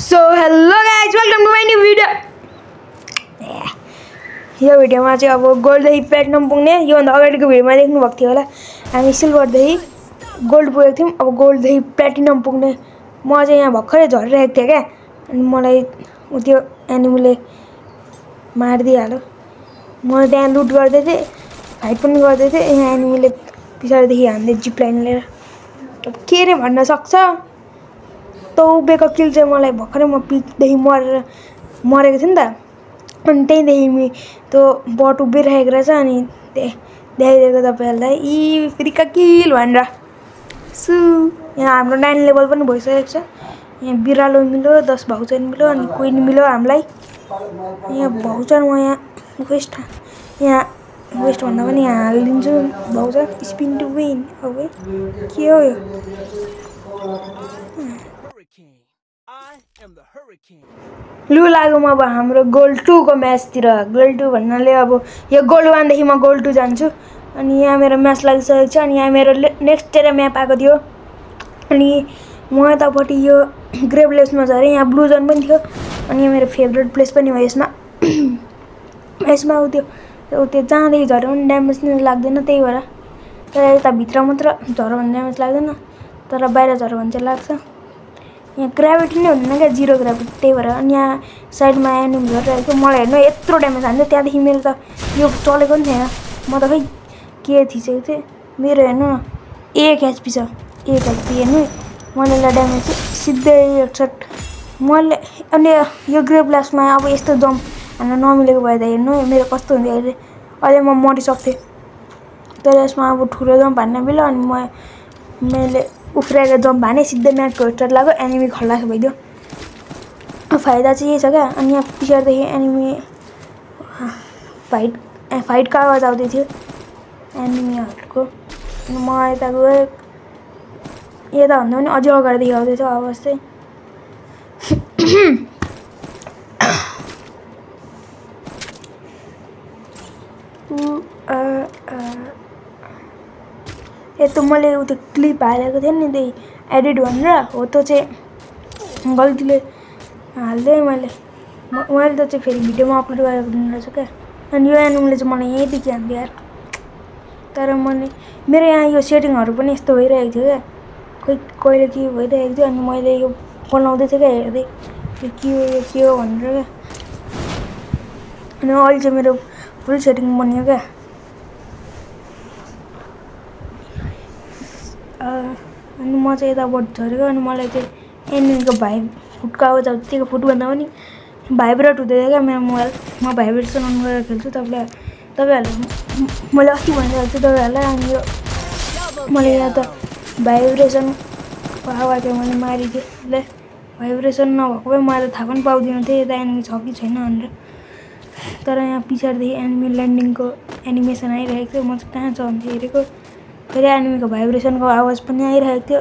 So hello guys, welcome to my new video. यो भिडियोमा चाहिँ अब गोल्डदेखि प्लेटिनम पुग्ने योभन्दा अगाडिको भिडियोमा देख्नु भएको थियो होला हामी सिल्भरदेखि गोल्ड पुगेको थियौँ। अब गोल्डदेखि प्लेटिनम पुग्ने म चाहिँ यहाँ भर्खरै झरिरहेको थिएँ क्या, अनि मलाई त्यो एनिमीले मारिदिइहाल्यो। म त्यहाँ लुट गर्दै थिएँ, फाइट पनि गर्दै थिएँ। यहाँ एनिमीले पछाडिदेखि हान्दै जिप लाइन लिएर के रे भन्न सक्छ। त उभिएको किल चाहिँ मलाई भर्खरै म पिकदेखि मरेको थिएँ नि त, अनि त्यहीँदेखि त्यो बट उभिरहेको रहेछ। अनि देखाइदिएको तपाईँहरूलाई यी फ्रिका किल भनेर। यहाँ हाम्रो 9 लेभल पनि भइसकेको छ। यहाँ बिरालो मिल्यो, 10 भाउचर मिल्यो, अनि क्विन मिल्यो हामीलाई। यहाँ भाउचर म यहाँ वेस्ट भन्दा पनि यहाँ हालिदिन्छु भाउचर। Spin to win. अब के हो यो लु लागौँ अब हाम्रो गोल्ड 2 को म्याचतिर। गोल्ड 2 भन्नाले अब यो गोल्ड 1 देखि म गोल्ड 2 जान्छु। अनि यहाँ मेरो म्याच लागिसकेको छ। अनि यहाँ मेरो नेक्स्ट टेरा म्याप आएको थियो, अनि म यतापट्टि यो ग्रे प्लेसमा झरेँ। यहाँ ब्लू जोन पनि थियो, अनि यहाँ मेरो फेभरेट प्लेस पनि हो। यसमा त्यो जहाँदेखि झऱ्यो भने ड्यामेज नै लाग्दैन, त्यही भएर। तर यता भित्र मात्र झऱ्यो भने ड्यामेज लाग्दैन, तर बाहिर झऱ्यो भने चाहिँ लाग्छ। यहाँ ग्राभिटी नै हुँदैन क्या, 0 ग्राभिटी, त्यही भएर। अनि यहाँ साइडमा एनिमी झरिरहेको थियो, मलाई हेर्नु यत्रो ड्यामेज हान्थ्यो। त्यहाँदेखि मेरो त यो चलेको पनि थिएन, म त खै के थिचेको थिएँ। मेरो हेर्नु न 1 HP छ, 1 HP हेर्नु। मैले यसलाई ड्यामेज सिधै हेडसट मैले। अनि यो ग्रे ब्लास्टमा अब यस्तो जम्प हान्न नमिलेको भए त हेर्नु मेरो कस्तो हुन्थ्यो अहिले म मरिसक्थेँ। तर यसमा अब ठुलो जम्प हान्न मिल्यो, अनि मैले उफ्रिएर जम्प हाने, सिधै म्याचको हेडसट लाग्यो, एनिमी खल्लास भइदियो। फाइदा चाहिँ यही छ क्या। अनि यहाँ पछाडिदेखि एनिमी फाइटको आवाज आउँदै थियो एनिमीहरूको। अनि म यता गएँ, यता भन्दा पनि अझै अगाडिदेखि आउँदै थियो आवाज चाहिँ। त्यो मैले त्यो क्लिप हालेको थिएँ नि, त्यही एडिट भनेर हो, त्यो चाहिँ गल्तीले हालिदिएँ मैले त चाहिँ फेरि भिडियोमा अपलोड गरेको रहेछ क्या। अनि यो एनिमीले चाहिँ मलाई यहीँदेखि हान्थ्यो यार। तर मेरो यहाँ यो सेटिङहरू पनि यस्तो भइरहेको थियो क्या, कहिले के भइरहेको थियो। अनि मैले यो बनाउँदै थिएँ क्या, हेर्दै यो के हो भनेर क्या। अनि अहिले चाहिँ मेरो फुल सेटिङ बनियो क्या। अनि म चाहिँ यताबाट झरेको, अनि मलाई चाहिँ एनिमीको फुटको आवाज आउँछ। त्यो फुटभन्दा पनि भाइब्रेट हुँदैन क्या मेरो मोबाइल। म भाइब्रेसन अन गरेर खेल्छु। तपाईँहरूले मैले अस्ति भनिरहेको छु तपाईँहरूलाई। अनि यो मैले यहाँ त भाइब्रेसनको आवाज मैले मारिदिएँ ल। भाइब्रेसन नभएको भए मैले थाहा पनि पाउँदिनँ थिएँ यता एनिमी छ कि छैन भनेर। तर यहाँ पछाडिदेखि एनिमी ल्यान्डिङको एनिमेसन आइरहेको थियो, म चाहिँ कहाँ छ भन्थे हेरेको, फेरि एनिमीको भाइब्रेसनको आवाज पनि आइरहेको थियो।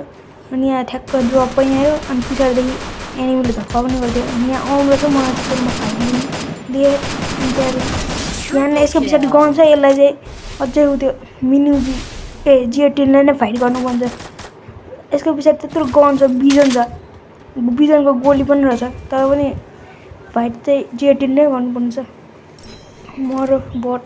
अनि यहाँ ठ्याक्क ड्रप पनि आयो, अनि पछाडिदेखि एनिमीले धक्का पनि गर्थ्यो। अनि यहाँ आउँदैछ, मलाई त्यसरी म फाइट दिएँ। अनि त्यहाँदेखि यहाँ यसको पछाडि गन छ, यसलाई चाहिँ अझै त्यो मिन्युजी G18ले नै फाइट गर्नुपर्छ। यसको पछाडि त्यत्रो गन छ, बिजन छ, बिजनको गोली पनि रहेछ, तर पनि फाइट चाहिँ G18 नै गर्नुपर्छ। मरो बट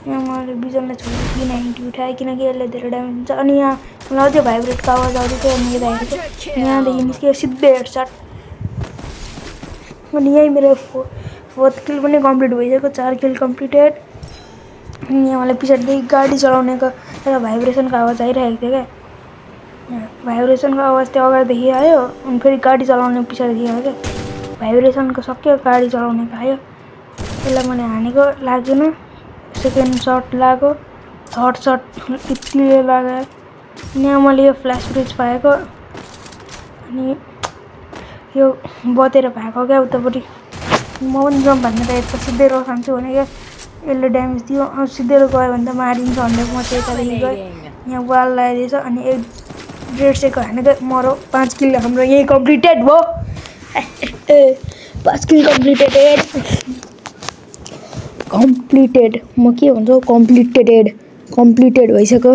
यहाँ मैले बिजनलाई छोडेर P90 उठाएँ, किनकि यसले धेरै ड्यामेज हुन्छ। अनि यहाँ मलाई अझै भाइब्रेटको आवाज आउँदै थियो। अनि यता हेरेको, यहाँदेखि निस्क्यो सिधै हेडसट। अनि यहीँ मेरो 4th किल पनि कम्प्लिट भइसक्यो, 4 किल कम्प्लिटेड। अनि यहाँ मलाई पछाडिदेखि गाडी चलाउनेको एउटा भाइब्रेसनको आवाज आइरहेको थियो क्या। भाइब्रेसनको आवाज त्यो अगाडिदेखि आयो, अनि फेरि गाडी चलाउने पछाडिदेखि आयो क्या। भाइब्रेसनको सक्यो, गाडी चलाउनेको आयो। यसलाई मैले हानेको लागेन, सेकेन्ड सट लाग्यो, थर्ड सट यतिले लाग्यो। यहाँ मैले यो फ्ल्यास ब्रिज पाएको, अनि यो बतेर भएको क्या उतापट्टि। म पनि जम्प हान्ने त यता सिधै रो खान्छु भने क्या, यसले ड्यामेज दियो। सिधै रो गयो भने त मारिन्छ भनेर म चाहिँ यतादेखि गएँ। यहाँ वाल लगाइदिएछ, अनि 1.5 सेकेन्ड हानेको मरो। 5 किल हाम्रो यहीँ कम्प्लिटेड भयो। 5 किल कम्प्लिटेड म के भन्छु, कम्प्लिटेड भइसक्यो।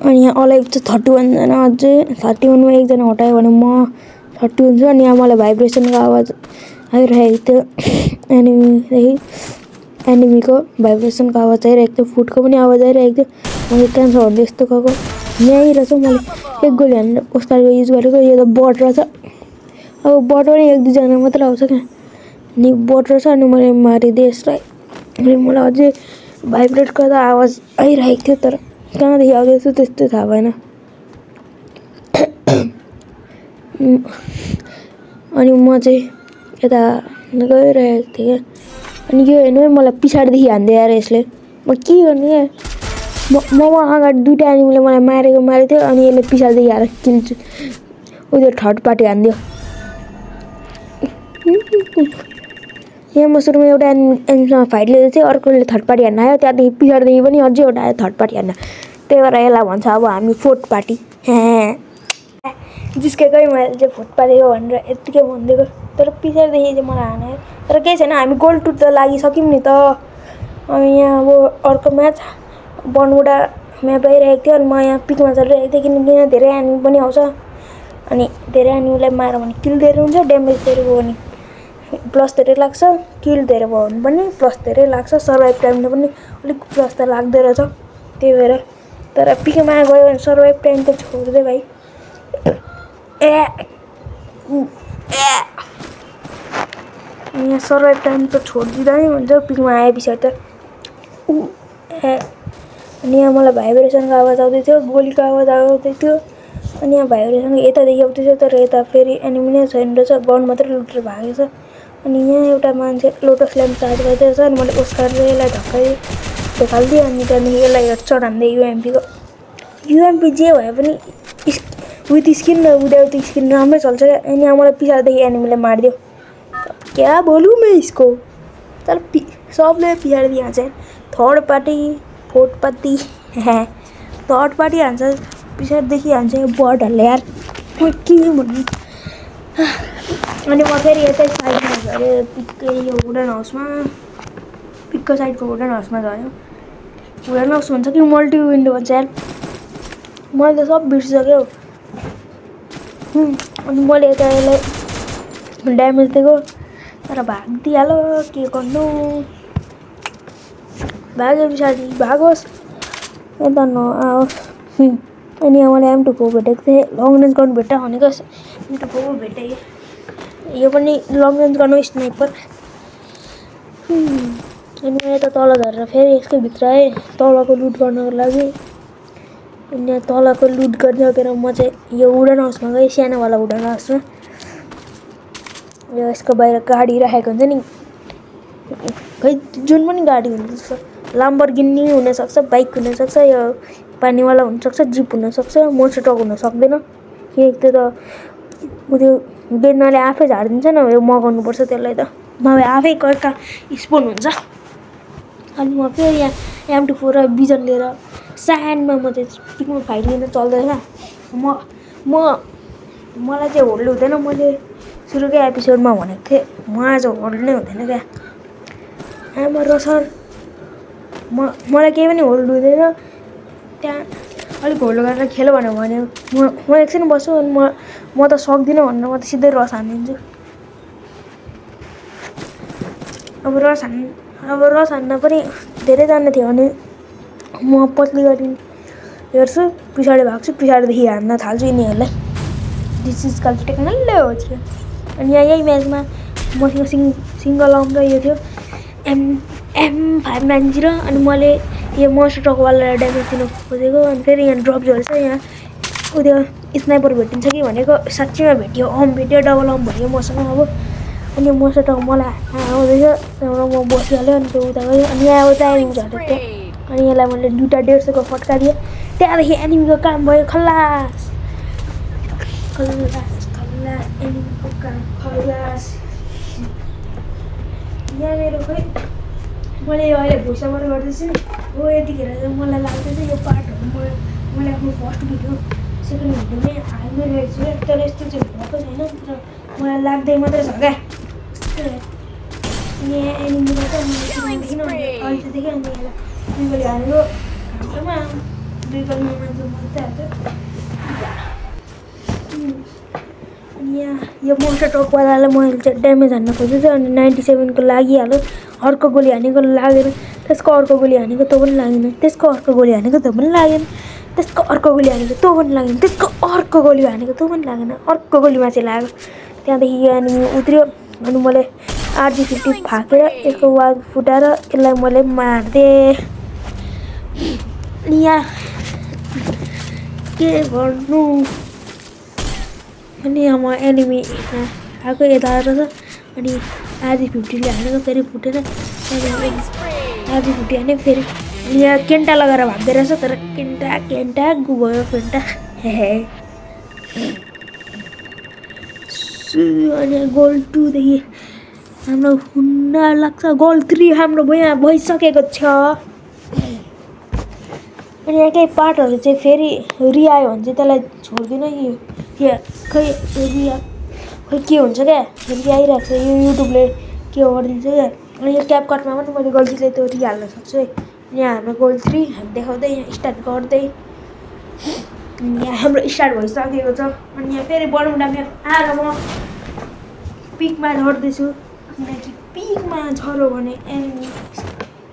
अनि यहाँ अलाइभ चाहिँ 31 जना अझै 31 मा एकजना हटायो भने म 30 हुन्छु। अनि यहाँ मलाई भाइब्रेसनको आवाज आइरहेको थियो एनिमीको भाइब्रेसनको आवाज आइरहेको थियो, फुटको पनि आवाज आइरहेको थियो। मैले क्यान्सर भन्दै यस्तो गएको यहीँ रहेछ। मैले एक गोली हानेर ओस्कारको युज गरेको। यो त बट रहेछ। अब बट पनि 1-2 जना मात्र आउँछ क्या, अनि बट रहेछ। अनि मैले मारिदिएँ यसलाई। अनि मलाई अझै भाइब्रेटको त आवाज आइरहेको थियो, तर कहाँदेखि आउँदैछ त्यस्तो थाहा भएन। अनि म चाहिँ यता गइरहेको थिएँ क्या। अनि यो हेर्नु है, मलाई पछाडिदेखि हान्दै आएर यसले म के गर्ने क्या। म अगाडि 2टा एनिमीले मलाई मारेको थियो। अनि यसले पछाडिदेखि आएर किल्छु उयो थर्ड पार्टी हान्दियो। यहाँ म सुरुमा एउटा एनिमीसँग फाइट लिँदै थिएँ, अर्कोले थर्ड पार्टी हान्न आयो। त्यहाँदेखि पछाडिदेखि पनि अझै एउटा आयो थर्ड पार्टी हान्न। त्यही भएर यसलाई भन्छ अब हामी फोर्थ पार्टी। जिस्केकै मैले चाहिँ फोर्थ पार्टी हो भनेर यत्तिकै भनिदिएको, तर पछाडिदेखि चाहिँ मलाई हाने। तर केही छैन, हामी गोल्ड टुर त लागिसक्यौँ नि त। अनि यहाँ अब अर्को म्याच बर्मुडा म्याप आइरहेको थियो। अनि म यहाँ पिकमा चलिरहेको थिएँ, किनकि यहाँ धेरै एनिमी पनि आउँछ। अनि धेरै एनिमीलाई मार्यो भने किल धेरै हुन्छ, ड्यामेज धेरै भयो भने प्लस धेरै लाग्छ, किल धेरै भयो भने पनि प्लस धेरै लाग्छ। सर्भाइभ टाइमले पनि अलिक प्लस त लाग्दो रहेछ। त्यही भएर तर पिकमा गयो भने सर्भाइभ टाइम त छोड्दै भाइ। यहाँ सर्भाइभ टाइम त छोडिदिँदा नै हुन्छ पिकमा आए पछाडि त। अनि यहाँ मलाई भाइब्रेसनको आवाज आउँदै थियो, गोलीको आवाज आउँदै थियो। अनि यहाँ भाइब्रेसन यतादेखि आउँदै थियो, तर यता फेरि एनिमी नै छैन रहेछ, गन मात्रै लुटेर भागेको छ। अनि यहाँ एउटा मान्छे लोटस ल्याम्प चार्ज गर्दैछ। अनि मैले ओस्कारले यसलाई ढकालिदिएँ। अनि त्यहाँदेखि यसलाई हेडसट हान्दै युएमपी जे भए पनि विथ स्किन र विदाउट स्किन राम्रै चल्छ क्या। अनि यहाँ मलाई पछाडिदेखि एनिमीले मारिदियो। क्या बोलूँ मैं इसको, तर सबले पछाडिदेखि हान्छ। Third party fourth party third party हान्छ, पछाडिदेखि हान्छ बटहरूले यार, म के भन्नु। अनि म फेरि यतै साइडमा झऱ्यो, पिक्कै यो वुडन हाउसमा, पिकको साइडको वुडन हाउसमा झऱ्यो। वुडन हाउस भन्छ कि मल्टी विन्डो भन्छ यार, मैले त सब बिर्सिसक्यो। अनि मैले यता यसलाई ड्यामेज दिएको, तर भागिदिइहाल्यो, के गर्नु। भाग्यो पछाडि भागोस्, यता नआओस्। अनि यहाँ मैले M24 भेटेको थिएँ, लङ रेन्ज गन भेट्टा भनेको M24 भेटेँ। यो पनि लङ रेन्ज गन स्नाइपर। अनि म यता तल झरेर फेरि यसकै भित्र आएँ तलको लुट गर्नको लागि। अनि यहाँ तलको लुट गरिसकेर म चाहिँ यो वुडन हाउसमा गएँ, सानोवाला वुडन हाउसमा। यो यसको बाहिर गाडी राखेको हुन्छ नि, खै जुन पनि गाडी हुनसक्छ, लाम्बोर्गिनी हुनसक्छ, बाइक हुनसक्छ, यो पानीवाला हुनसक्छ, जिप हुनसक्छ, मोटर ट्रक हुन सक्दैन। किनकि त्यो त त्यो बेच्नाले आफै झारिदिन्छ न, यो मगाउनुपर्छ त्यसलाई त, नभए आफै कहाँ स्पोन हुन्छ। अनि म फेरि यहाँ M24 र बिजन लिएर साइडमा म चाहिँ पिकमा फाइट लिन चल्दैन। मलाई चाहिँ होल्ड हुँदैन। मैले सुरुकै एपिसोडमा भनेको थिएँ, म आज होल्ड नै हुँदैन क्या। आमा र सर मलाई केही पनि होल्ड हुँदैन। त्यहाँ अलिक होल्ड गरेर खेल्यो भने म एकछिन बस्छु। अनि म त सक्दिनँ भनेर म त सिधै रस हानिदिन्छु। अब रस हान्न पनि धेरैजना थियो भने म पत्ली गरी हेर्छु, पछाडि भाग्छु, पछाडिदेखि हान्न थाल्छु यिनीहरूलाई। This is called technology. अनि यही म्याचमा मसँग सिङ्गल आर्म र यो थियो M590। अनि मैले यो मोस्टर ट्रकवालालाई ड्यामेज दिन खोजेको। अनि फेरि यहाँ ड्रप झरेछ, यहाँ उयो स्नाइपर भेटिन्छ कि भनेको साँच्चीमा भेट्यो, भेट्यो, डबल आर्म भयो मसँग अब। अनि मोस्टर ट्रक मलाई आउँदैछ, त्यहाँबाट म बसिहालेँ। अनि त्यो उता गयो। अनि यहाँ उता एनिमी झरेको थियो। अनि यसलाई मैले 2टा 150को फट्का दिएँ। त्यहाँदेखि एनिमीको काम भयो खल्लास, एनिमीको काम खल्लास। यहाँ मेरो खै मैले यो अहिले भोइस ओभर गर्दैछु नि, हो यतिखेर चाहिँ मलाई लाग्दैछ यो पार्टहरू मैले आफ्नो फर्स्ट भिडियो सेकेन्ड भिडियोमै हाल्दै रहेको छु क्या। तर यस्तो चाहिँ भएको छैन, तर मलाई लाग्दै मात्रै छ क्या। अनि यहाँ एनिमीलाई चाहिँ मैले किन अहिले त देखेँ। अनि यसलाई हानेको हाम्रोमा दुई गोलीमा मान्छे मर्दै हाल्छ। अनि यहाँ यो मोस्टर टकवालालाई मैले चाहिँ ड्यामेज हान्न खोजेको थिएँ अनि 97 को लागिहाल्यो। अर्को गोली हानेको लागेन, त्यसको अर्को गोली हानेको त्यो पनि लागेन, त्यसको अर्को गोली हानेको त्यो पनि लागेन, त्यसको अर्को गोली हानेको त्यो पनि लागेन, त्यसको अर्को गोली हानेको त्यो पनि लागेन, अर्को गोलीमा चाहिँ लाग्यो। त्यहाँदेखि यो एनिमी उत्रियो अनि मैले RG50 फाकेर यसको वाल फुटाएर यसलाई मैले मारिदिएँ। अनि यहाँ के गर्नु अनि यहाँ म एनिमी आएको यता रहेछ अनि RG50ले हानेको फेरि फुटेर RG50 हाने फेरि अनि यहाँ केन्टा लगाएर भाग्दै रहेछ तर केन्टा गु भयो केन्टा अनि गोल 2 देखि हाम्रो हुन लाग्छ गोल 3 हाम्रो भइसकेको छ। अनि यहाँ केही पार्टहरू चाहिँ फेरि रिआयो भने चाहिँ त्यसलाई छोड्दिनँ कि खै के हुन्छ क्या रिआइरहेको छ यो युट्युबले के गरिदिन्छ क्या। अनि यो क्यापकटमा पनि मैले गल्तीले त्यो रिहाल्न सक्छु है। यहाँ हाम्रो गोल 3 हामी देखाउँदै यहाँ स्टार्ट गर्दै यहाँ हाम्रो स्टार्ट भइसकेको छ। अनि यहाँ फेरि बर्मुडा म्याप आएर म पिकमा झर्दैछु किनकि पिकमा झऱ्यो भने एनिमी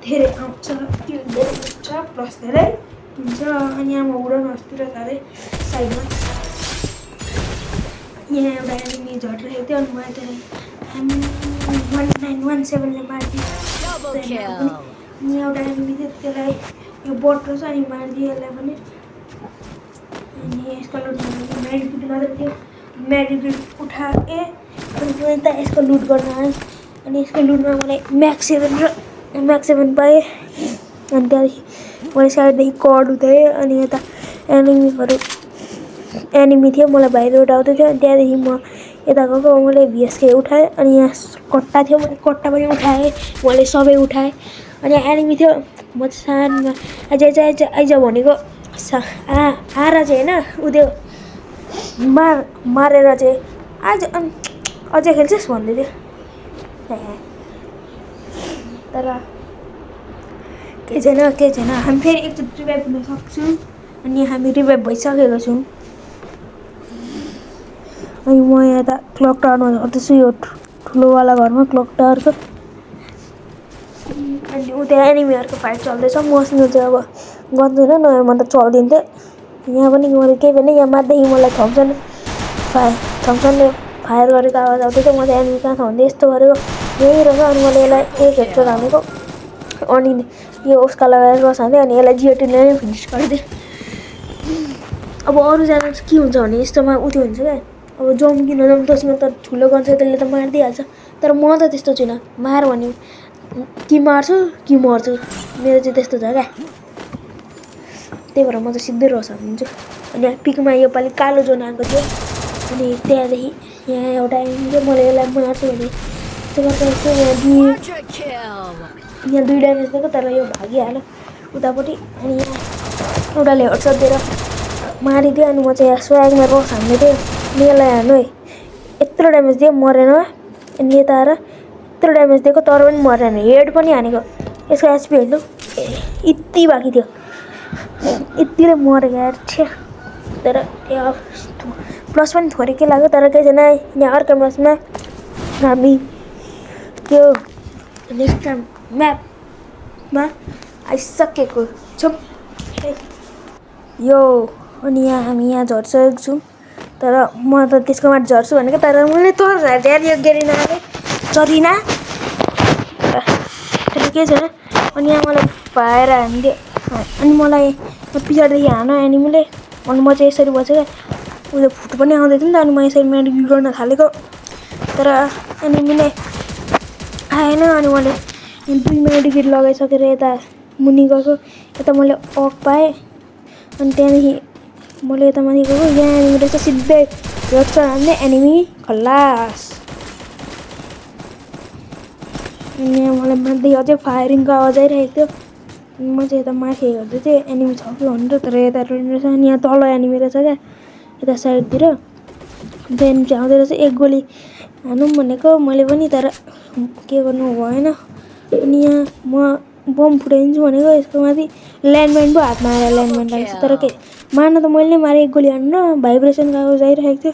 धेरै आउँछ किल धेरै हुन्छ प्लस धेरै हुन्छ। अनि यहाँ म उडाउन अस्तिर जाँदै साइडमा यहाँ एउटा एनिमी झरिरहेको थियो अनि मैले त्यसलाई 1917ले मारिदिएँ। अनि एउटा एनिमी थियो त्यसलाई यो बट रहेछ अनि मारिदिएँ यसलाई पनि। अनि यसको लुटमा मेडिकिट मात्रै थियो मेडिकिट उठाएँ अनि मैले त यसको लुट गर्न आएँ अनि यसको लुटमा मलाई म्याक्स 7 पाएँ। अनि त्यहाँदेखि मैले साइडदेखि कड उठाएँ अनि यता एनिमी थियो मलाई बाहिर आउँदै थियो अनि त्यहाँदेखि म यता गएको मैले VSK उठाएँ अनि यहाँ कट्टा थियो मैले कट्टा पनि उठाएँ मैले सबै उठाएँ। अनि एनिमी थियो म सानो आइज भनेको आएर चाहिँ होइन उ त्यो मारेर चाहिँ आज अझै खेल्छस् भन्दै थियो तर के छैन हामी फेरि एकचोटि रिभाइभ हुन सक्छौँ। अनि हामी रिभाइभ भइसकेको छौँ। अनि म यहाँ त क्लक टावरमा झर्दैछु यो ठुलोवाला घरमा क्लक टावरको। अनि उता एनिमीहरूको फाइट चल्दैछ मसँग चाहिँ अब गन छैन नभए म त चल्दिन्थेँ। यहाँ पनि मैले केही पनि यहाँ माथिदेखि मलाई थम्सनले फायर गरेको आवाज आउँदै थियो। म चाहिँ एनिमी कहाँ छ भन्दै यस्तो गरेको यही रहेछ अनि मैले यसलाई एक हेडसट हानेको अनि यो उसका लगाएर बसाल्थेँ अनि यसलाई जिएटीले नै फिनिस गरिदिएँ। अब अरूजना चाहिँ के हुन्छ भने यस्तोमा उठ्यो हुन्छ क्या अब जम्किन तसँग त ठुलो गन्छ त्यसले त मारिदिइहाल्छ तर म त त्यस्तो छुइनँ मार भने कि मार्छु कि मर्छु मेरो चाहिँ त्यस्तो छ क्या त्यही भएर म चाहिँ सिधै रस हालिदिन्छु। अनि यहाँ पिकमा योपालि कालो जोन आएको थियो अनि त्यहाँदेखि यहाँ एउटा एनिमी मैले यसलाई मार्छु भने यहाँ 2 ड्यामेज दिएको तर यो भागिहाल्यो उतापट्टि। अनि यहाँ एउटाले हेडसट दिएर मारिदियो अनि म चाहिँ यहाँ स्वागमा रस हान्दै थिएँ अनि यसलाई हान्नु है यत्रो ड्यामेज दियो मरेन अनि यता आएर यत्रो ड्यामेज दिएको तर पनि मरेन हेड पनि हानेको यसको एचपी हेर्नु यति बाँकी थियो यतिले मरेको यार छे। तर यहाँ प्लस पनि थोरै के लाग्यो तर केही छैन। यहाँ अर्को म्याचमा हामी त्यो नेक्स्ट टाइम म्यापमा आइसकेको छौँ यो। अनि यहाँ हामी यहाँ झर्सकेको छौँ तर म त त्यसको माथि झर्छु भनेको तर मैले त झ्यार यो गेरिनाले चरिना तर केही छैन। अनि यहाँ मलाई भाएर हानिदियो अनि मलाई पछाडिदेखि हान एनिमीले अनि म चाहिँ यसरी बसेँ क्या उसले फुट पनि आउँदै थियो नि त अनि म यसरी मेडिकिट गर्न थालेको तर एनिमीले आएन अनि मैले 2 मेडिकिट लगाइसकेर यता मुनि गएको यता मैले अक पाएँ अनि त्यहाँदेखि मैले यता माथि गएको यहाँ एनिमी रहेछ सिधै हेडसट हान्दै एनिमी खल्लास। अनि यहाँ मलाई माथि अझै फायरिङको आवाज आइरहेको थियो म चाहिँ यता माथि हेर्दै थिएँ एनिमी छ कि भनेर तर यता रहेछ अनि यहाँ तल एनिमी रहेछ क्या यता साइडतिर अन्त एनिमी चाहिँ आउँदै रहेछ एक गोली हानौँ भनेको मैले पनि तर के गर्नु भएन। अनि यहाँ म बम फुटाइदिन्छु भनेको यसको माथि ल्यान्डमाइन पो हातमा आएर ल्यान्डमाइन लाग्छ तर के मार्न त मैले नै मारेँ एक गोली हान्न भाइब्रेसन कागज आइरहेको थियो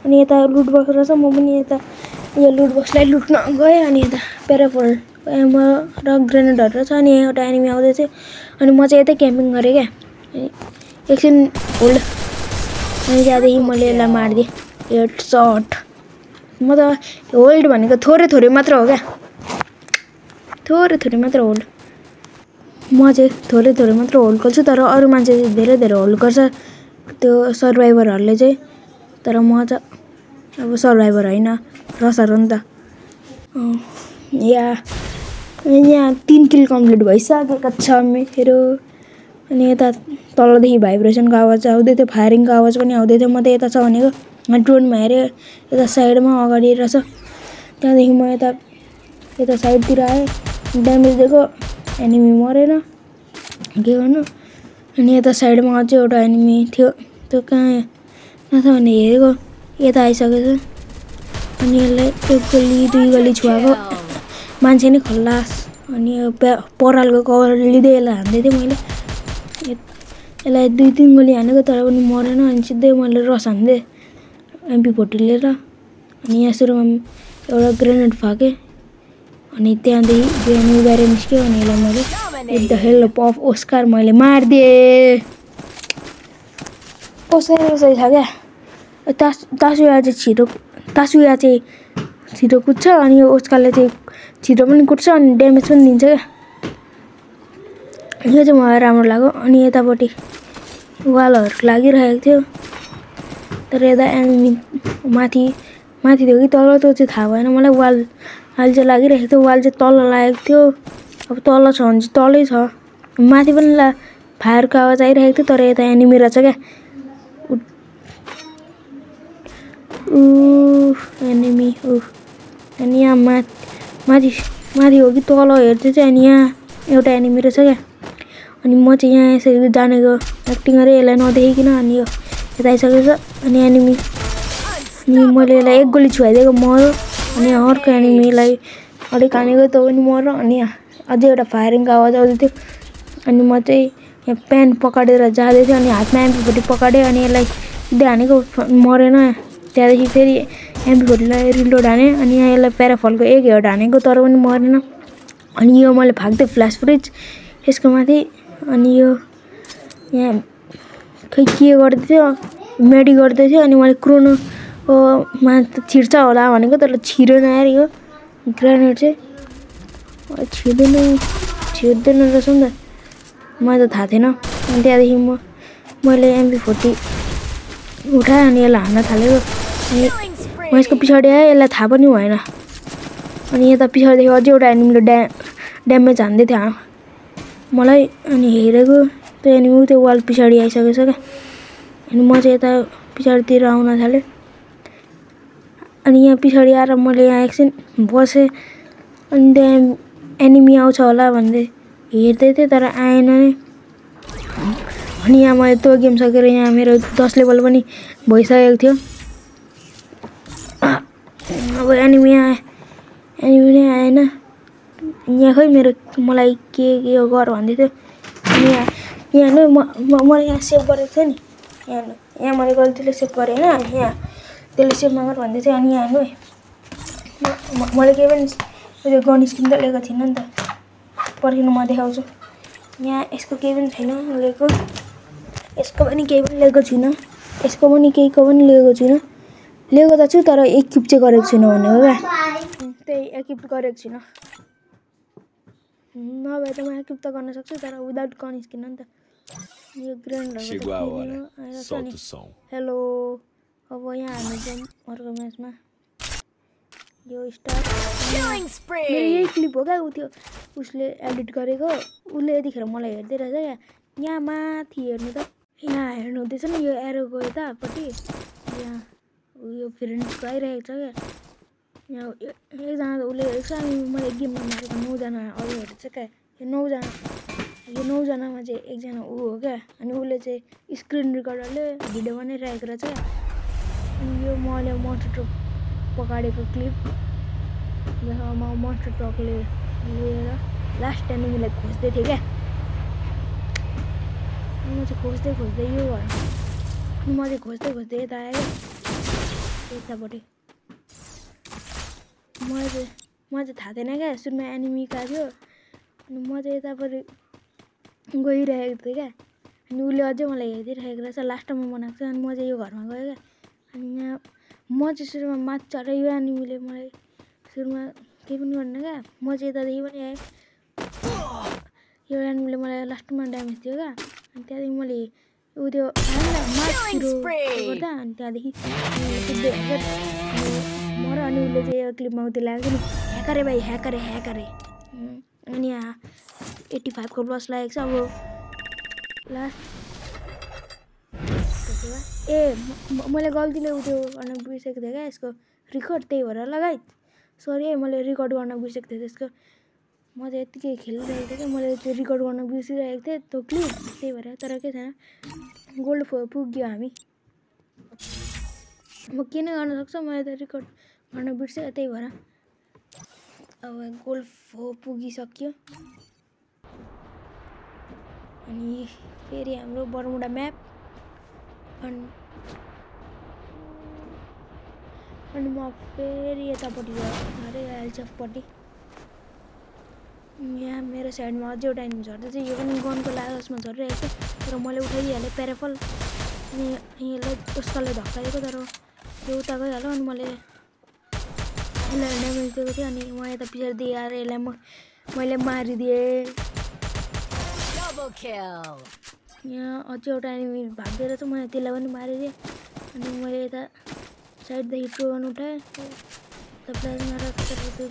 अनि यता लुट बक्स रहेछ म पनि यता यो लुट बक्सलाई लुट्न गएँ अनि यता प्याराफल एमो र ग्रेनेडहरू रहेछ अनि एउटा एनिमी आउँदै थियो अनि म चाहिँ यतै क्याम्पिङ गरेँ क्या एकछिन होल्ड अनि त्यहाँदेखि मैले यसलाई मारिदिएँ हेडसट म त होल्ड भनेको थोरै मात्र हो क्या थोरै मात्र होल्ड म चाहिँ थोरै मात्र होल्ड गर्छु तर अरू मान्छे चाहिँ धेरै होल्ड गर्छ त्यो सर्भाइभरहरूले चाहिँ तर म त अब सर्भाइभर होइन रसर हो नि त यहाँ 3 किल कम्प्लिट भइसकेको छ मेरो अनि यता तलदेखि भाइब्रेसनको आवाज आउँदै थियो फायरिङको आवाज पनि आउँदै थियो म त यता छ भनेको ड्रोनमा हेरेँ यता साइडमा अगाडि रहेछ त्यहाँदेखि म यता साइडतिर आएँ ड्यामेज दिएको एनिमी मरेन के गर्नु अनि यता साइडमा अझै एउटा एनिमी थियो त्यो कहाँ छ भने हेरेको यता आइसकेको छ अनि यसलाई 1 गोली 2 गोली छुवाएको मान्छे नै खल्लास अनि परालको कभर लिँदै यसलाई हान्दै थिएँ मैले यसलाई 2-3 गोली हानेको तर पनि मरेन अनि सिधै मैले रस हान्दिएँ MP40 लिएर अनि यहाँ सुरुमा एउटा ग्रेनेड फाकेँ अनि त्यहाँदेखि त्यो एनिमी बाहिर निस्क्यो अनि यसलाई मैले द हेल अफ ओस्कार मैले मारिदिएँ ओस्कार चाहिँ छ क्या तासुया चाहिँ छिटो कुद्छ अनि यो ओस्कारले चाहिँ छिटो पनि कुद्छ अनि ड्यामेज पनि दिन्छ क्या यो चाहिँ मलाई राम्रो लाग्यो अनि यतापट्टि वालहरू लागिरहेको थियो तर यता एनिमी माथि थियो कि तल त्यो चाहिँ थाहा भएन मलाई वाल चाहिँ लागिरहेको थियो वाल चाहिँ तल लागेको थियो अब तल छ भने चाहिँ तलै छ माथि पनि फायरको आवाज आइरहेको थियो तर यता एनिमी रहेछ क्या एनिमी अनि यहाँ माथि हो कि तल हेर्दै चाहिँ अनि यहाँ एउटा एनिमी रहेछ क्या अनि म चाहिँ यहाँ यसरी जानेको एक्टिङ गरेँ यसलाई नदेखिकन अनि यो यता आइसकेको छ अनि एनिमी अनि मैले यसलाई 1 गोली छुवाइदिएको मऱ्यो अनि अर्को एनिमीलाई अलिक हानेको त्यो पनि मऱ्यो अनि अझै एउटा फायरिङको आवाज आउँदै थियो अनि म चाहिँ यहाँ पेन पकाडेर जाँदै थिएँ अनि हातमा MP40 पकाडेँ अनि यसलाई सिधै हानेको मरेन त्यहाँदेखि फेरि MP40लाई रिलोड हानेँ अनि यहाँ यसलाई प्याराफलको 1 हेड हानेको तर पनि मरेन अनि यो मैले फाक्दै फ्ल्यास फ्रिज यसको माथि अनि यो यहाँ खै के गर्दै थियो मेडी गर्दै थियो अनि मैले क्रोनोमा छिर्छ होला भनेको तर छिरेन यार यो ग्रेनेड चाहिँ छिर्दैन रहेछ नि त मलाई त थाहा थिएन अनि त्यहाँदेखि मैले MP40 उठाएँ अनि यसलाई हान्न थालेको अनि म यसको पछाडि आएँ यसलाई थाहा पनि भएन अनि यता पछाडिदेखि अझै एउटा एनिमीले ड्यामेज हान्दै थियो मलाई अनि हेरेको त्यो एनिमी त्यो वाल पछाडि आइसकेको छ क्या अनि म चाहिँ यता पछाडितिर आउन थालेँ अनि यहाँ पछाडि आएर मैले यहाँ एकछिन बसेँ अनि त्यहाँ एनिमी आउँछ होला भन्दै हेर्दै थिएँ तर आएन नै अनि यहाँ मैले त्यो गेम सकेर यहाँ मेरो 10 लेभल पनि भइसकेको थियो अब एनिमी नै आएन यहाँ खै मलाई के गर भन्दै थियो अनि यहाँ नै मैले यहाँ सेभ गरेको थिएँ नि यहाँ मैले गल्तीले सेभ गरेँ होइन यहाँ त्यसले सेभ नगर भन्दै थियो अनि यहाँ हेर्नु मैले केही पनि उयो गन स्किन त लिएको थिइनँ नि त पर्खिनु म देखाउँछु यहाँ यसको केही पनि छैन लिएको यसको पनि केही पनि लिएको छुइनँ यसको पनि केहीको पनि लिएको छुइनँ लिएको त छु तर एकिप चाहिँ गरेको छुइनँ भनेको क्या त्यही एकिप गरेको छुइनँ नभए त म एकिप त गर्न सक्छु तर विदाउट गन स्किन हो नि त यो ग्रेन्डहरू हेलो अब यहाँ हामी जाउँ अर्को म्याचमा यो स्टार्ट मेरो यही क्लिप हो क्या त्यो उसले एडिट गरेको उसले यतिखेर मलाई हेर्दै रहेछ क्या यहाँ माथि हेर्नु त यहाँ हेर्नु हुँदैछ नि यो एरोको यतापट्टि यहाँ उयो फ्रेन्ड्सको आइरहेको छ क्या यहाँ एकजना त उसले हेरेको छ अनि मैले गेममा मारेको 9 जना अरू हेरेको छ क्या यो 9जनामा चाहिँ एकजना ऊ हो क्या अनि उसले चाहिँ स्क्रिन रेकर्डरले भिडियो बनाइरहेको रहेछ क्या अनि यो मैले मोन्स्टर ट्रक पकाडेको क्लिप म मोन्स्टर ट्रकले लिएर लास्ट एनिमीलाई खोज्दै थिएँ क्या। म चाहिँ खोज्दै यो घर अनि म चाहिँ खोज्दै यता आएँ यतापट्टि। मलाई चाहिँ थाहा थिएन क्या सुरुमा एनिमी कहाँ थियो। अनि म चाहिँ यतापट्टि गइरहेको थिएँ क्या। अनि उसले अझै मलाई हेरिदिइरहेको रहेछ। लास्टमा बनाएको छ अनि म चाहिँ यो घरमा गएँ क्या। अनि यहाँ म चाहिँ सुरुमा माथि चढेँ। यो एनिमीले मलाई सुरुमा केही पनि गरेन क्या। म चाहिँ यतादेखि पनि आएँ। यो एनिमीले मलाई लास्टमा ड्यामेज दियो क्या। अनि त्यहाँदेखि मैले ऊ त्यो गर्दा अनि त्यहाँदेखि म र अनि उसले चाहिँ यो क्लिपमा उति लाग्यो नि ह्याकरे भाइ ह्याकरे अनि यहाँ 85 को प्लस लागेको छ। अब लास्ट मैले गल्तीले उ त्यो गर्न बिर्सेको थिएँ क्या यसको रेकर्ड, त्यही भएर लगाएँ। सरी मैले रेकर्ड गर्न बिर्सेको थिएँ त्यसको। म चाहिँ यत्तिकै खेलिरहेको थिएँ क्या। मैले त्यो रेकर्ड गर्न बिर्सिरहेको थिएँ त्यो क्लिप, त्यही भएर। तर के छैन, गोल्ड पुग्यो हामी। म के नै गर्न सक्छ, मैले त रेकर्ड गर्न बिर्सेँ त्यही भएर। अब गोल्ड पुगिसक्यो। अनि फेरि हाम्रो बर्मुडा म्याप अनि म फेरि यतापट्टि झरेँ एल्चफपट्टि। यहाँ मेरो साइडमा अझै एउटा एनिमी झर्दै चाहिँ यो पनि गनको लालचमा झरिरहेको थियो। तर मैले उठाइदिइहालेँ प्याराफल। अनि यसलाई उसकाले धक्का दिएको तर यो उता गइहाल्यो। अनि मैले यसलाई ड्यामेज दिएको थिएँ। अनि म यता पछाडि आएर यसलाई मैले मारिदिएँ। यहाँ अझै एउटा एनिमी भाग्दै रहेछ, मैले त्यसलाई पनि मारिदिएँ। अनि मैले यता साइडदेखि ट्रोन उठाएँ। त्यो त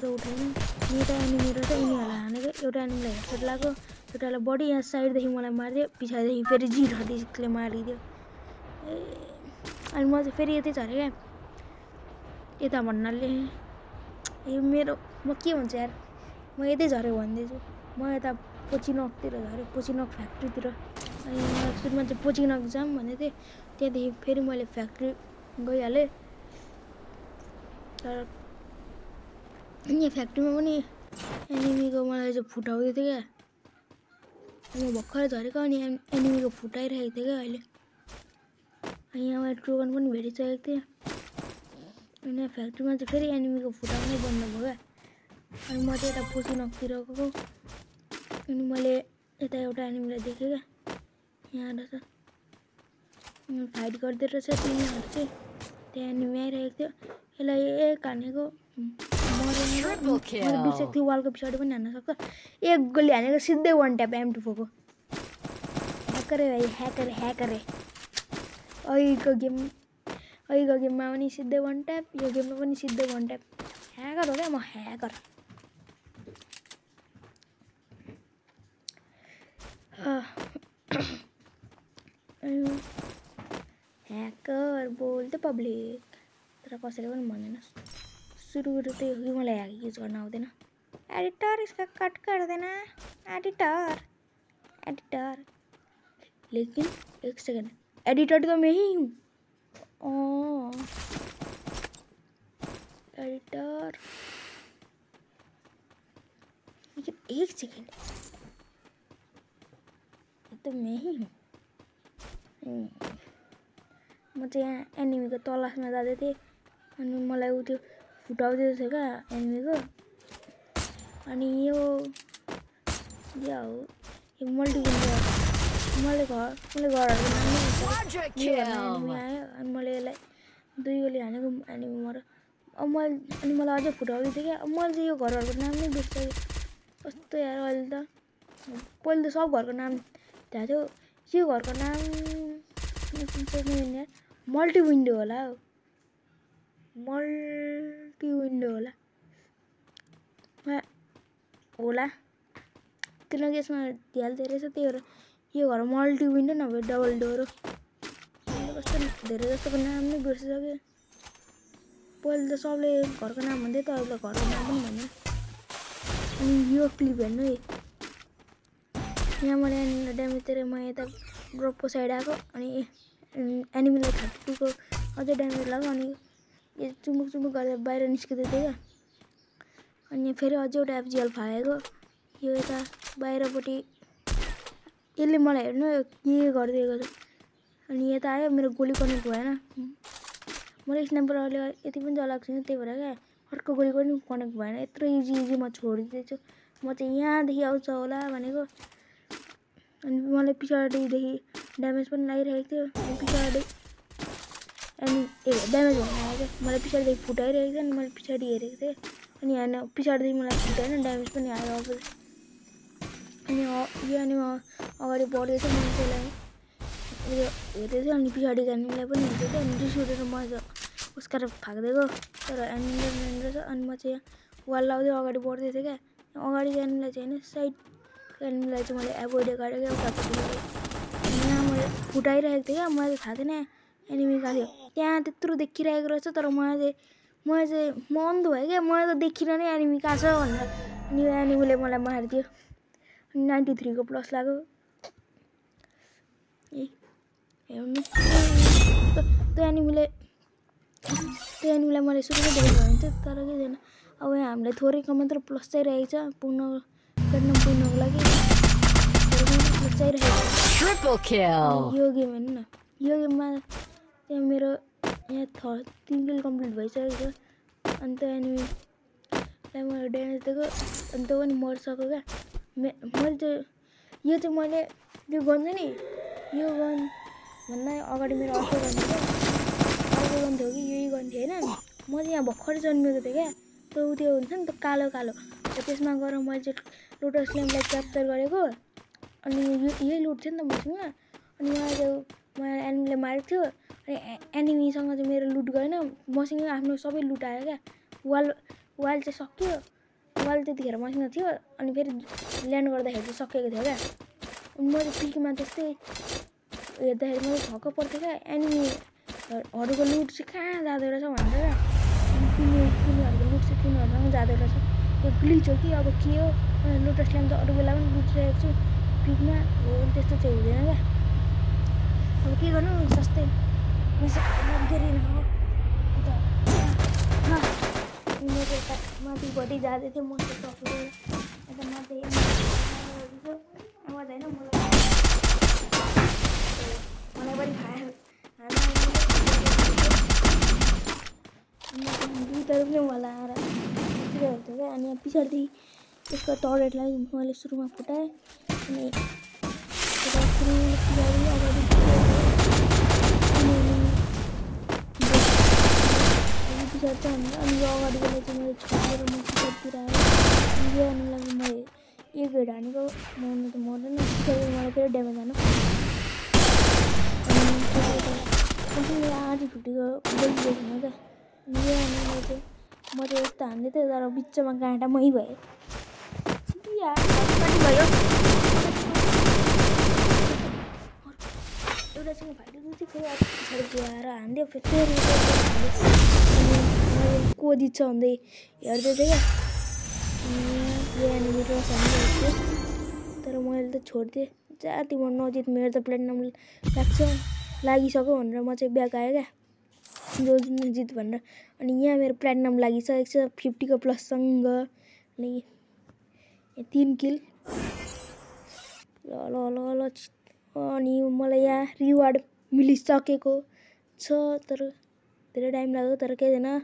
उठाएन। यता एनिमी रहेछ, यिनीहरूलाई हानेको। एउटा एनिमीलाई हेडसट लाग्यो, एउटालाई बडी। यहाँ साइडदेखि मलाई मारिदियो, पछाडिदेखि फेरि जी36ले मारिदियो। अनि म चाहिँ फेरि यतै झरेँ क्या। यता भन्नाले यो मेरो म के भन्छ यार, म यतै झरेँ भन्दैछु। म यता पोचिनकतिर झरेँ, पोचिनक फ्याक्ट्रीतिर। अनि मलाई सुरुमा चाहिँ पोचिनक जाम भनेको थिएँ। त्यहाँदेखि फेरि मैले फ्याक्ट्री गइहालेँ। तर यहाँ फ्याक्ट्रीमा पनि एनिमीको मलाई चाहिँ फुटाउँदै थियो क्या। म भर्खरै झरेको अनि एनिमीको फुटाइरहेको थिएँ क्या अहिले। अनि यहाँ मैले ट्रोगन पनि भेटिसकेको थिएँ। अनि यहाँ फ्याक्ट्रीमा चाहिँ फेरि एनिमीको फुटाउनै बन्द भयो क्या। अनि म चाहिँ यता पोचिनकतिर गएको। अनि मैले यता एउटा एनिमीलाई देखेँ क्या, यहाँ रहेछ। फाइट गर्दै रहेछ तिनीहरू चाहिँ। त्यहाँ एनिमी आइरहेको थियो, यसलाई एक हानेको बिर्सेको थियो। वालको पछाडि पनि हान्न सक्छ। एक गोली हानेको सिधै वान ट्याप M24 को। ह्याकरे भाइ ह्याकरे। अहिलेको गेममा पनि सिधै वान ट्याप, यो गेममा पनि सिधै वान ट्याप। ह्याकर हो क्या म, ह्याकर। ह्याकर बोल द पब्लिक। तर कसैले पनि भन्दैन। सुरु त्यही हो कि मलाई ह्याक युज गर्न आउँदैन। एडिटर इसका कट कर देना एडिटर। लेकिन एक सेकेंड, एडिटर तो मैं ही हूँ। एडिटर, लेकिन एक सेकेंड, ये तो मैं ही हूँ। म चाहिँ यहाँ एनिमीको तलासमा जाँदै थिएँ। अनि मलाई उ त्यो फुटाउँदै थियो क्या एनिमीको। अनि यो मल्टिभिन्डो मैले घरहरूको नाम एनिमी आयो। अनि मैले यसलाई 2 गोली हानेको, एनिमी मर। अब अनि मलाई अझै फुटाउँदै थियो क्या। अब मैले चाहिँ यो घरहरूको नाम नै बिर्सेँ कस्तो यार। अहिले त पहिले त सब घरको नाम थाहा थियो। यो घरको नाम मल्टिभिन्डो होला हौ, मल्टिभिन्डो होला किनकि यसमा ध्यान धेरै छ, त्यही भएर यो घर मल्टिभिन्डो नभए डबल डोर हो। कस्तो धेरै जस्तोको नाम नै बिर्सिसक्यो। पहिले त सबले घरको नाम भन्दै त अहिले त घरको नाम पनि भन्दैन। अनि यो क्लिप हेर्नु है, यहाँ मैले एनिमीलाई ड्यामेज दिएर म यता ड्रपको साइड आएको। अनि एनिमीलाई 32 को अझै ड्यामेज लाग्यो। अनि यो चुमुक गर्दा बाहिर निस्किँदै थियो क्या। अनि फेरि अझै एउटा FGL फालेको। यो यता बाहिरपट्टि यसले मलाई हेर्नु के गरिदिएको छ। अनि यता आयो मेरो गोली कनेक्ट भएन। मैले स्नाइपरले यति पनि चलाएको छैन त्यही भएर क्या अर्को गोली पनि कनेक्ट भएन। यत्रो इजी म छोडिदिएछु। म चाहिँ यहाँदेखि आउँछ होला भनेको। अनि मलाई पछाडिदेखि ड्यामेज पनि लागिरहेको थियो। अनि पछाडि अनि ड्यामेज हुन आयो क्या। मलाई पछाडिदेखि फुटाइरहेको थियो। अनि मैले पछाडि हेरेको थिएँ अनि होइन पछाडिदेखि मलाई फुटाएन ड्यामेज पनि आयो अब। अनि यो अनि म अगाडि बढ्दैछ मैले त्यसलाई उयो हेर्दै थिएँ। अनि पछाडि एनिमीलाई पनि हेर्दै थिएँ। अनि रिस उठेर म उसकार भाग्दिएको तर एनिमीले रहेछ। अनि म चाहिँ वाल लाउँदै अगाडि बढ्दै थिएँ क्या। अगाडिको एनिमीलाई चाहिँ होइन साइडको एनिमीलाई चाहिँ मैले एभोइड गरेँ क्या उतापट्टि। यहाँ मैले फुटाइरहेको थिएँ क्या। मलाई थाहा थिएन एनिमी कहाँ थियो। त्यहाँ त्यत्रो देखिरहेको रहेछ तर मलाई चाहिँ म अन्धो भएँ क्या। मलाई त देखिनँ नै एनिमी कहाँ छ भनेर। अनि यो एनिमीले मलाई मारिदियो। अनि 93 को प्लस लाग्यो। हेर्नु त्यो एनिमीलाई मैले सुरुमै देखेको भए हुन्थ्यो तर के छैन। अब यहाँ हामीलाई थोरैको मात्र प्लस चाहिरहेको छ प्लेटिनम पुग्नको लागि। प्लस चाहिरहेको छ। यो गेम हेर्नु न। यो गेममा त्यहाँ मेरो यहाँ 3 किल कम्प्लिट भइसकेको छ। अनि त्यो एनिमीलाई मैले ड्यामेज दिएको अनि त्यो पनि मरिसक्यो क्या। मैले चाहिँ यो चाहिँ मैले यो गन छ नि यो गन भन्दा अगाडि मेरो अर्को गन थियो। अर्को गन थियो कि यही गन थियो होइन। म चाहिँ यहाँ भर्खरै जन्मेको थिएँ क्या। त्यो हुन्छ नि त कालो त्यसमा गएर मैले चाहिँ लोटस ल्याम्पलाई क्याप्चर गरेको। अनि यही लुट थियो नि त मसँग। अनि मलाई एनिमीले मारेको थियो। अनि एनिमीसँग चाहिँ मेरो लुट गएन। मसँग आफ्नो सबै लुट आयो क्या। वाल चाहिँ सक्यो। वाल त्यतिखेर मसँग थियो। अनि फेरि ल्यान्ड गर्दाखेरि चाहिँ सकिएको थियो क्या। अनि मैले पिकमा त्यस्तै हेर्दाखेरि मैले छक्क पर्थेँ क्या। एनिमीहरूको लुट चाहिँ कहाँ जाँदो रहेछ भनेर क्या। कुनीहरूको लुट चाहिँ कुनीहरूसँग जाँदो रहेछ। यो ग्लिच हो कि अब के हो। लोटस ल्याम्प त अरू बेला पनि लुटिरहेको छु पिकमा हो। त्यस्तो चाहिँ हुँदैन क्या। अब के गर्नु सस्तै गरिन हो। अन्त यता माथिपट्टि जाँदै थिएँ म चाहिँ सकेर यता माथि आवाज होइन मलाई पनि खायो। दुईवटा पनि मलाई आएर बसिरहेको थियो क्या। अनि यहाँ पछाडि त्यसको टरेटलाई मैले सुरुमा फुटाएँ। अनि अगाडि पछाडि चाहिँ अनि यो अगाडिकोलाई चाहिँ मैले छोडेर म पछाडितिर आएँ। अनि यो एनिमीलाई मैले एक हेड हानेको मर्नु त मर्दैन। पछाडि मलाई फेरि ड्यामेज हान्यो। मसँग 850 गोली छैन क्या। अनि यो एनिमीलाई चाहिँ म चाहिँ यस्तो हान्दै थिएँ तर बिचमा गाँटा मै भएँ। भयो एउटासँग फाइटिङ चाहिँ फेरि पछाडि गएर हान्दियो फेरि कोदी छ भन्दै हेर्दै थिएँ क्या। यो एनिमी रस हानिरहेको थियो तर मैले त छोडिदिएँ। जा तिम्रो नजिक मेरो त प्लेटिनम लागिसक्यो भनेर म चाहिँ ब्याक आएँ क्या। जो जित भनेर। अनि यहाँ मेरो प्लेटिनम लागिसकेको छ 50 को प्लससँग। अनि 3 किल ल अनि मलाई यहाँ रिवार्ड मिलिसकेको छ तर धेरै टाइम लाग्यो तर केही छैन।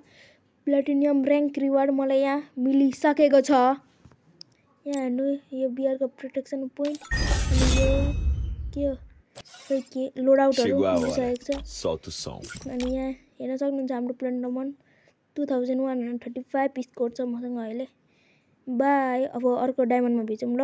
प्लेटिनियम र्याङ्क रिवार्ड मलाई यहाँ मिलिसकेको छ। यहाँ हेर्नु यो बिआरको प्रोटेक्सन पोइन्ट अनि यो के हो के लोडआउटहरू मिलिसकेको छ। अनि यहाँ हेर्न सक्नुहुन्छ हाम्रो प्लेटिनम 2135 स्कोर छ मसँग अहिले। बाई अब अर्को डायमन्डमा भेटौँ ल।